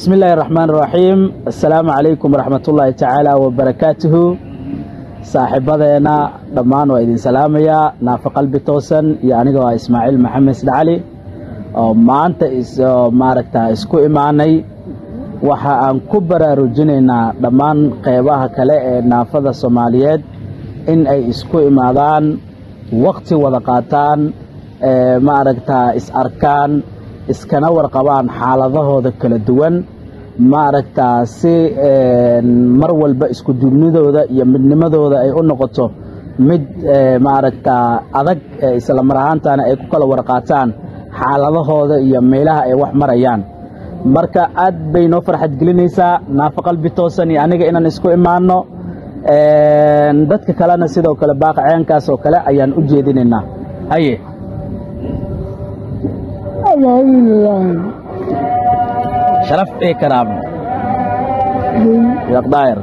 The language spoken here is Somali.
Bismi illaahi raxmaan raxiim. Assalaamu calaykum waraxmatullaahi tacaala wabarakaatuhu. Saaxiibadeena dhammaan waa idin salaamayaa, Naafa Qalbi Toosan iyo aniga waa Ismaaciil Maxamed Sdcali oo maanta maaragta isku imaanay. Waxa aan ku baraarujinaynaa dhammaan qeybaha kale ee naafada Soomaaliyeed in ay isku imaadaan, waqti wada qaataan, maaragta is arkaan, iskana warqabaan xaaladahooda kala duwan, maaragta si mar walba isku duubnidooda iyo midnimadooda ay u noqoto mid maaragta adag, isla mar ahaantana ay ku kala warqaataan xaaladahooda iyo meelaha ay wax marayaan. Marka aad bay noo farxad gelinaysaa Naafa Qalbi Toosan iyo aniga inaan isku imaano. Dadka kalena sidoo kale baaqa ceenkaas oo kale ayaan u jeedinaynaa. Haye, sharaf iyo karaamo, Sheekh Daahir.